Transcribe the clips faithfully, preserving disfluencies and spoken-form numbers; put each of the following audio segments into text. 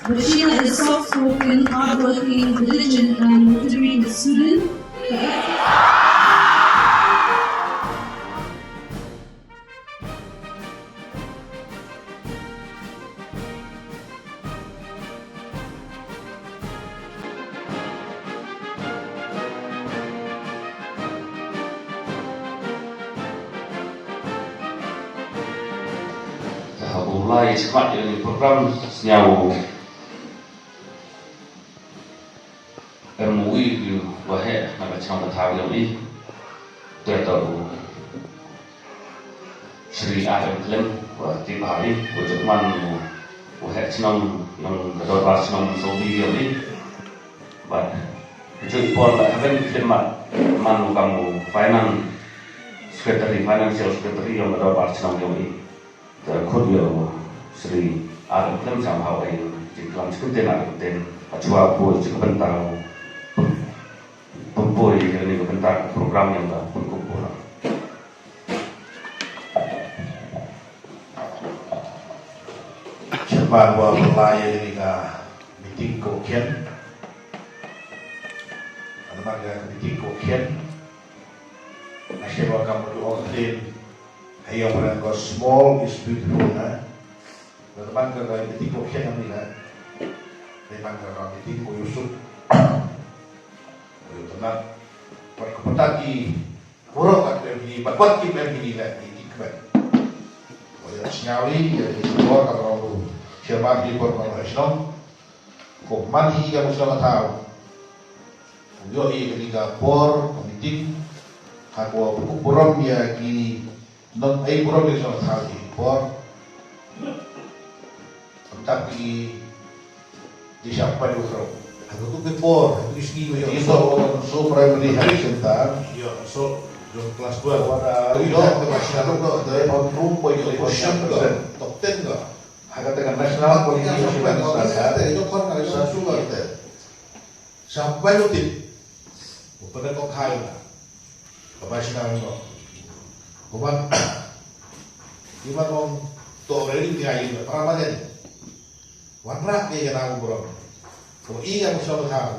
Rashina is a soft-spoken, hardworking, diligent, and motivated student. Haba u la ïa shah ïa kane ka program, sñiaw em u wi u waheh na ka chnong ka thaw yong i. Te to u Shri R M Khlem, wa tip ha i, wa jukman u, u heh chnong, yong ka dorbar chnong Saudi yong i. Bad, ka juh i por la haben Khlem mat, man u kam u finance secretary, financial secretary yong ka dorbar chnong yong i. Te khut ïa u Shri R M Khlem jam ha u ai jingklam jingkynten na ka ktien, ha chwa poi jingkynten. Pynpoi ïa kane ka bynta ka program yong ka pynkup burom. Chairman wa pynlai ïa kane ka meeting ko khian. Ano man ka meeting ko khian. Nga shem wa kam u ong ktien. Haei ong pyrshah ko small is beautiful, ha. Ano man ka meeting ko khian ano man. Ano man ka meeting ko ïohsngew. Ïoh tynnat. Bad ko bynta ki Burom kat pem hini, bad wat ki pem hini leh, ki, ki kmen. Wa ïa sñiaw i, ïa ki bor ka rong u chairman ki bor ka rong shnong. Ko man hi ka musla ka thaw. Ïoh i kani ka bor, ka meeting. Ha ko burom ïa ki, nong ai burom ïa ki shnong thaw ki bor. Tap ki Di shah pyndonkam. Hato tu ki por, hato ki sngi ko ïoh. Ïoh so, so primary high center. Ïoh so, jong class twelve. Wada ïoh ka ba sha dok dok dei on room ko ïoh. Ko shah dok, top ten ko. Hato ka national ko ïoh shah dok. Ïoh kon ka ïoh shah dok. Shah pyndonkam. Ko pyndonkam kai na. Ka ba sha dok. Ko ban. Iban ong to ready ni ai na. Para baden. Wanrah ïa ka nang burom. Ko i ka musha ka thaw.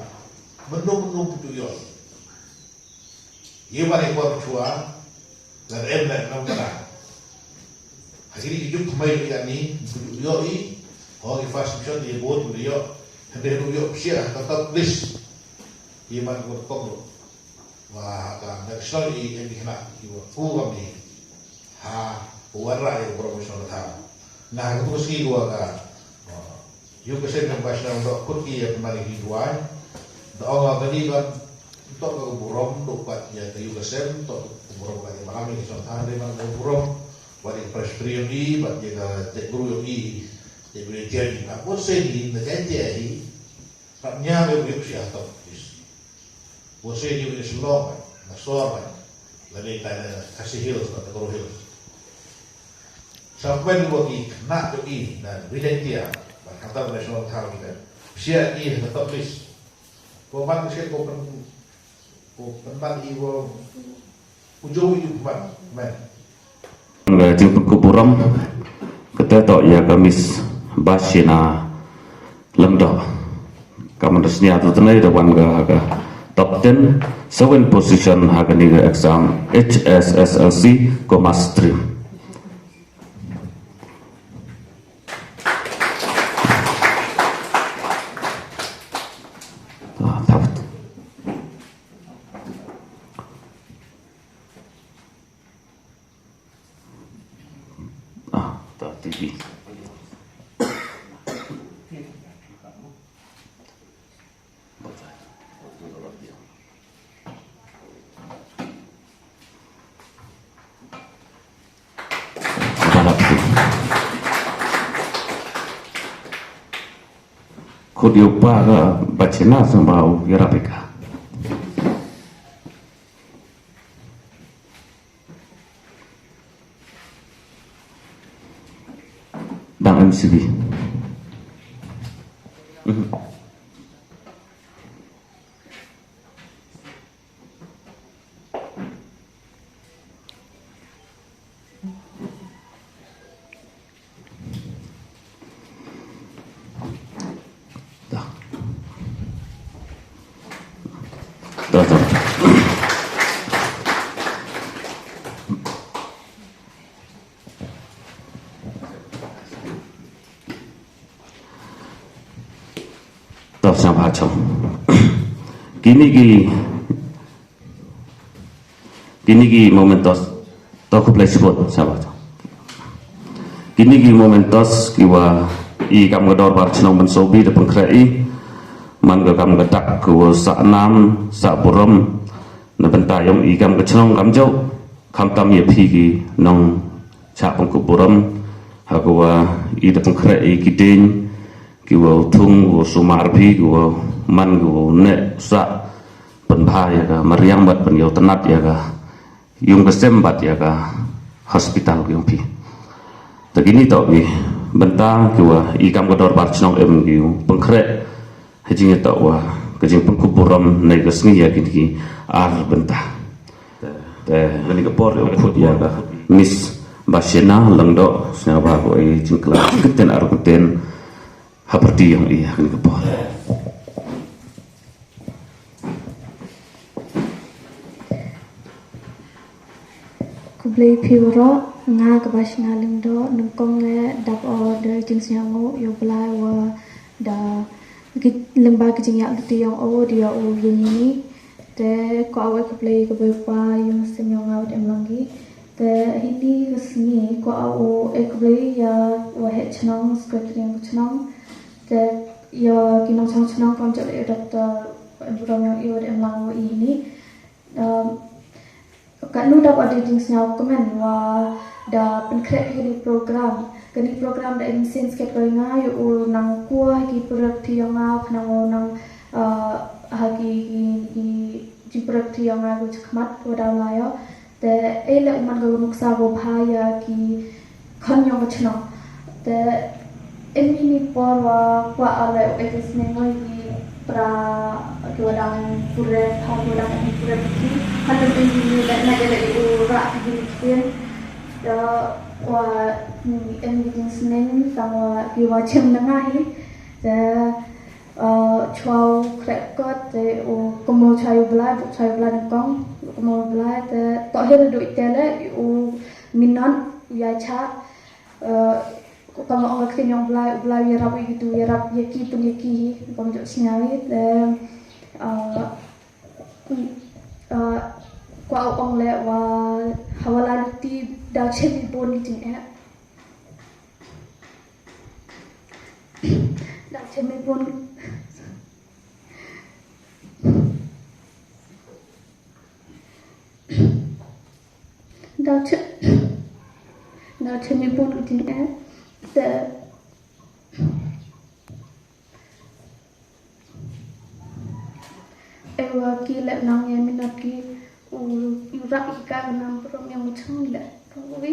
Mynno mynno pynduh ïoh. Ïa ba ne por chwa. Lada em lada nang ka. Ha kini ki juk thymmai ïa ni pynduh ïoh i. Ho ki first division ïa bud pynduh ïoh. Hynrei pynduh ïoh psiah ka top list. Ïa ba ne por kong. Wa ka national i em di khynnah ki wa ku kam ni. Ha, u wanrah ïa ka burom shnong ka thaw. Nga ha ka tu ka sngi ko wa ka, uh, ïa ka sem ka ba shnong dok kut ki ïa pynman ki duwai. Da ong ka ni ban tok ka burom dok pat ïa ka ïa ka sem tok ka burom ka ïa malam ïa ka shnong thaw dei ban ka burom. Bad ïa ka Presbyterian i, bad ïa ka Jack Bru i, Jack Bru i tiar i. Nga pun sen i, na ka tiar i. Kat nia be ïa ka siah tok. Wa se ni wi Shillong, na Sor, la dei ka na Khasi Hills, na Garo Hills. Sa kmen wa ki khynnah jong i na Ri Jaiñtia, ba kata ba National Thar kita. Psia i na top list. Ko man ko shet ko pen, ko pen man i ko ujo i ko man, man. Ka jingpynkup burom kata to ïa ka Miss Bashina Lamdok. Ka man sñiaw tu tnai da wan ka, ka top ten, seven position ha kani ka exam H S S L C Commerce Stream. Ah, thap. Ah, ta T V. Khut ïa u pa ka Bachina sngewbha u ïarap ïa ka. Dang M C B. Mhm. Kini ki, kini ki mementos, to khublei shibun, sabar. Kini ki mementos kiwa i kam ka dorbar chnong Mynsawbi da pynkhreh i, man ka kam ka dak kawa sah nam, sah burom, na bynta yong i kam ka chnong kamjooh, khamtam ya phi ki nongchah pynkup burom, ha kawa i da pynkhreh i ki ding, kiwa u thung, kiwa sumar phi, kiwa man, kiwa u neh, sah, pynbha ya ka mariang bad pynyaw tnat ya ka yung ka sem bad ya ka hospital yong phi. Ta kini toh ki bynta kiwa i kam ka dorbar chnong em ki pynkhreh ha jingïatoh wa ka jingpynkup burom na ka sngi ya kini ki ar bynta. Te kani ka por ïa khut ya ka Miss Bashena Lyngdoh, sngewbha ko i jingkla kyntien ar kyntien ha pyrdi yong i ha kani ka por. Khublei phi waroh, nga ka Bashena Lyngdoh, nyngkong eh dap o da jingsngew ïa u Blai wa da ki lyngba ki jingïaid lynti yong o da ïa u ïa ngi. Te kwah o e khublei ka bai pa ïa u sem yong nga wat em lang ki. Te hini ka sngi kwah o e khublei ïa wa heh chnong, secretary yong chnong. Te ïa ki nongchong chnong kam jot ïa Doctor Burom yong i wat em lang wa i hini. Um, Ka nu da ba dei jingsngew kmen wa da pynkhreh kani program. Kani program da in sense ka poi nga ïa u nang kua ha ki pyrthei yong nga, khnang u nang, uh, ha ki, ki, ki, ki pyrthei yong nga ku chakmat wa da la ïa. Te ei le u man ka nuksa ko bha ïa ki khon yong ka chnong. Te em ini por wa kwah ale u ekis ne ngoi ki pra ki wa dang pure, pha ki wa dang em pure ki. Kan em ini le na le u ra ki ni kin. Te wa em ini snen tang wa ki wa chem na ngai. Te Uh, chwa u khreh kot te u kynmaw chwa u Blai, buk chwa u Blai nyngkong, u kynmaw u Blai te toh hi ruh ite le u minot u ïa cha, uh, u kynmaw ong ka ktien yong u Blai, u Blai u ïarap u ïa kitu, u ïarap ïa ki pun ïa ki hi, u kynmaw jok sñiaw hi te, uh, uh, kwah u ong le wa ha wa la luti da chem i bun ki jingeh. Da chem i bun. Da chem, da chem i bun u jingeh. Te ewa ki le nang ye minot ki u, u rak i ka nam prom yang u chang le. Prom u wi.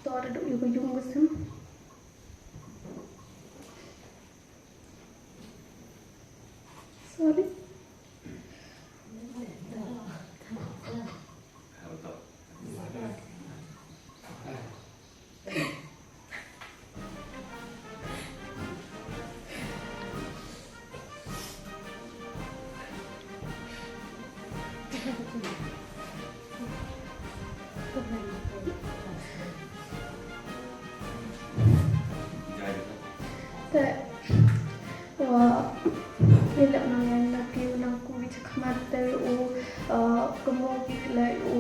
Tor du yu ko yung ko sem. Sorry. Te wa i leh nang ïa na ki u nang ku wi chakhmat te u, uh, kamo ki leh u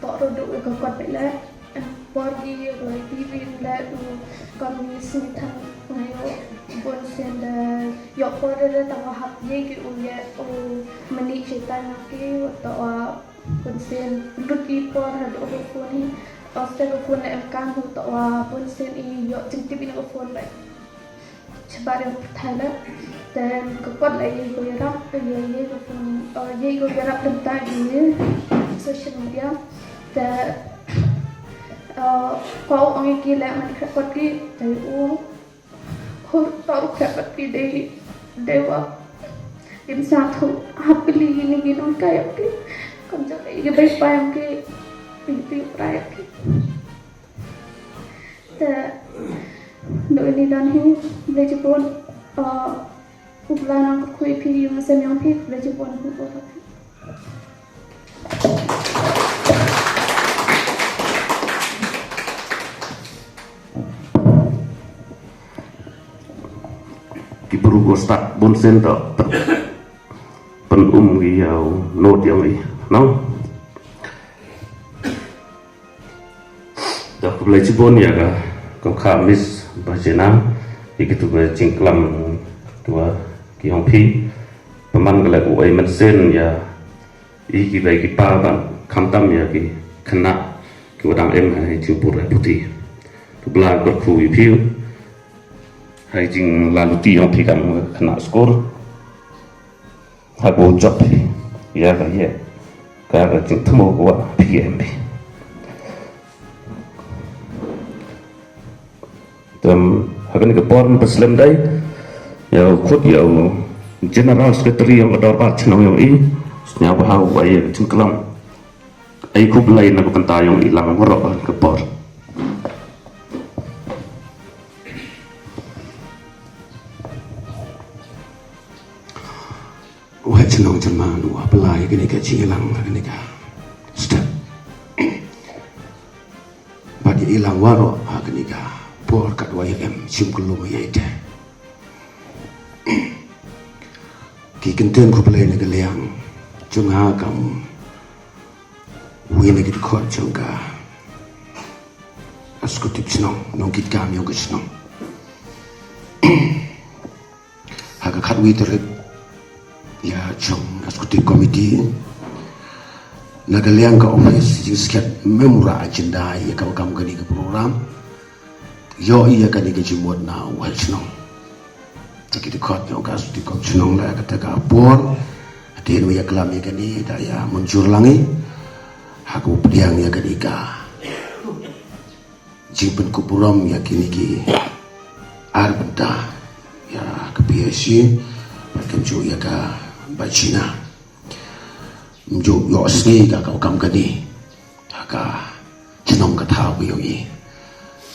toh ro du u ka kot leh. Em por ki ïa u lai T V leh u kam ni sngewthuh nga ïoh bun sien da ïoh por da tang hap ïa ki u ïa u mani chetan na ki u toh wa bun sien lut ki por ha u phone hi. Hostel u phone leh em kam u toh wa bun sien i ïoh jingtip ïa u phone leh. Shabar ïa u pyrthai leh. Te ka kot leh ïa ko ïarap, ïa, ïa ko phone, uh, ïa ko ïarap lem ta ïa social media. Te, uh, ko ong ïa ki leh man khreh kot ki, te u, hur ta u khreh kot ki dei, dei wa. Im sa thu happily ni ki nong kai ki. Kam jok ïa ki bai pai ki, ïa ki pai ki. Te do ini don hi, khublei chibun, uh, u Blai nang kyrkhu ïa phi, ïa u sem ïa phi, khublei chibun, khublei chibun. Ki bru ko start bun sien to. Um ïa u nod ïa u i, no? Da khublei chibun ïa ka, ka, ka Miss Bajina, ïa kitu ba jingklam, tu ba ki ong phi, pynban ka leh u ai mynsiem ïa i ki bei ki pa, ban khamtam ïa ki khynnah ki ba dang im ha i jingpur ha i puthi. To Blai kyrkhu ïa phi ha i jinglaluti ïa phi kam khynnah skul. Ha ka jop phi ïa ka ïa ka ka jingthmu ka wa phi em phi. Te ha kane ka por mynta slem dei ïa u khut ïa u General Secretary ïa ka dorbar chnong ïa i, sñiaw ba ha u ai ïa ka jingklam. Ai khublei na ka bynta ïa i lang waroh ka por. Waheh chnong Jerman u ha pla ïa kane ka jingïalang ha kane ka step. Bad ïa i lang waroh ha kane ka por kat wa ïa em shim khlum ïa i te. Ki kyntien khublei na ka liang jong nga kam wi na ki dkhot jong ka executive chnong, nongkitkam ïong ka chnong. Ha ka khatwi tarik ïa jong executive committee na ka liang ka office jingskhem memorandum agenda ïa ka kam kane ka program. Ïoh ïa kane ka jingmut na u waheh chnong. Te ki dkhot ïong ka executive committee chnong la kata ka por. Hadien wa ïa klam ïa kane da ïa mynjur lang i. Ha ka u pdiang ïa kane ka jingpynkup burom ïa kine ki ar bynta ïa ka P I C bad kumjuh ïa ka Bajina. Mynjuh ïoh sngi ka ka kam kane ha ka chnong ka thaw ka ïong i.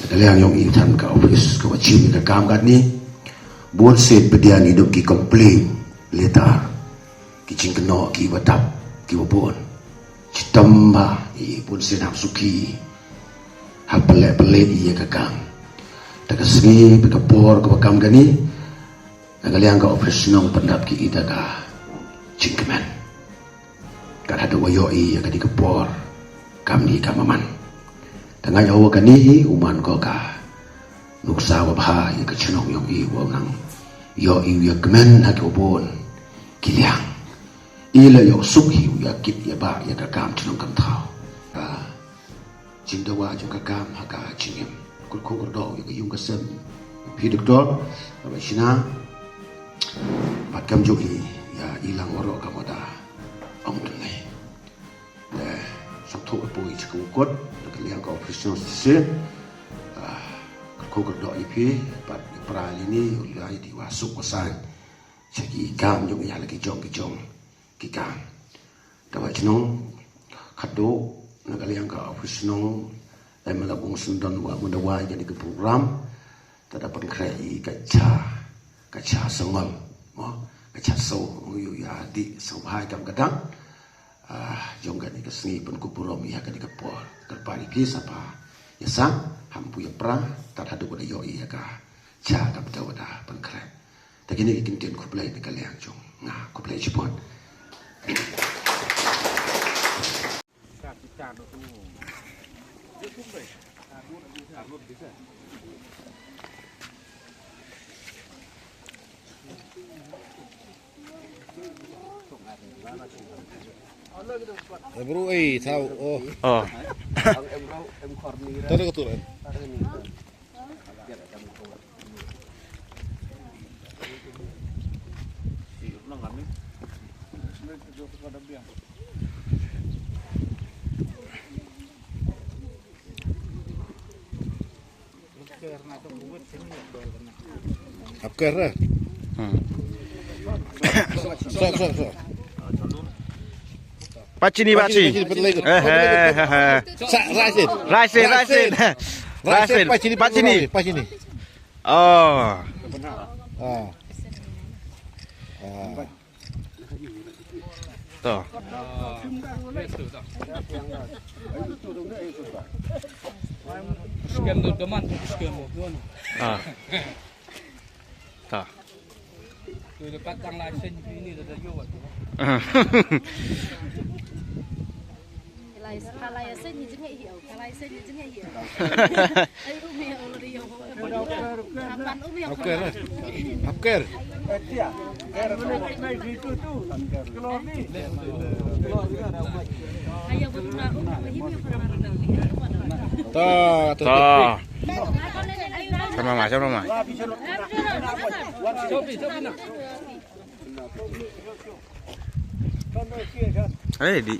Ka liang ïong i than ka office ka wa chim ïa ka kam kane. Bun sien pdiang i duk ki complain letter. Ki jingkynnoh ki wa dap ki wa bun. Chitom ba i bun sien hap suki. Hap pele pele i ïa ka kam. Ta ka sngi bad ka por ka wa kam kane. Na ka liang ka office chnong pyndap ki i da ka jingkmen. Kat haduh wa ïoh i ïa kane ka por kam ni ka maman. Tang nga ïoh wa kane hi u man ko ka nuksa wa bha ïa ka chnong ïong i wa nang ïoh i ïa kmen ha ki wa bun ki liang. I la ïoh suk hi u ïa kit ïa ba ïa ka kam chnong kam thaw. Ka jingdawa jong ka kam ha ka jingim. Kyrkhu kyrdoh ïa ka ïung ka sem. Phi doktor, ka Bajina. Bad kumjuh hi ïa i lang waroh ka mada. Ong dang ngai. Te sngewthuh poi cha ka u kut na ka liang ka office chnong shisha. Kyrkhu kyrdoh ïa phi bad ïa pra ïa ni u lai di wa suk wa sain. Cha ki kam jong ïa la ki jong ki jong ki kam. Te wa chnong khadduh na ka liang ka office chnong. Em la bung sendon wa munda wa ïa ni ka program. Te da pynkhreh i ka cha ka cha sengol mo ka cha so ong ïa di sengol bha kam ka dang. Ah, jong kane ka sngi pynkup burom ïa kane ka por. Kyrpad ïa phi sapa ïa sang ham pu ïa pra tad haduh ka da ïoh ïa ka cha ka bynta wa da pynkhreh. Ta kine ki kyntien khublei na ka liang jong nga khublei chibun. Bro, eh, tau, oh. Oh. Tadi keturunan. Ap kar eh. Hmm. Sok, sok, sok. Pachini, pachini. Pachini, pachini, pachini. Eh, eh, eh, eh. Sa, Raisin. Raisin, Raisin. Raisin, pachini, pachini. Pachini. Oh. Ah. Ah. To. Skem tu teman, skem tu. Ah. To. Tu dapat tang license ini dah dah jual. Apker lah. Apker. Ta, ta. Sama mama, sama mama. Eh, di.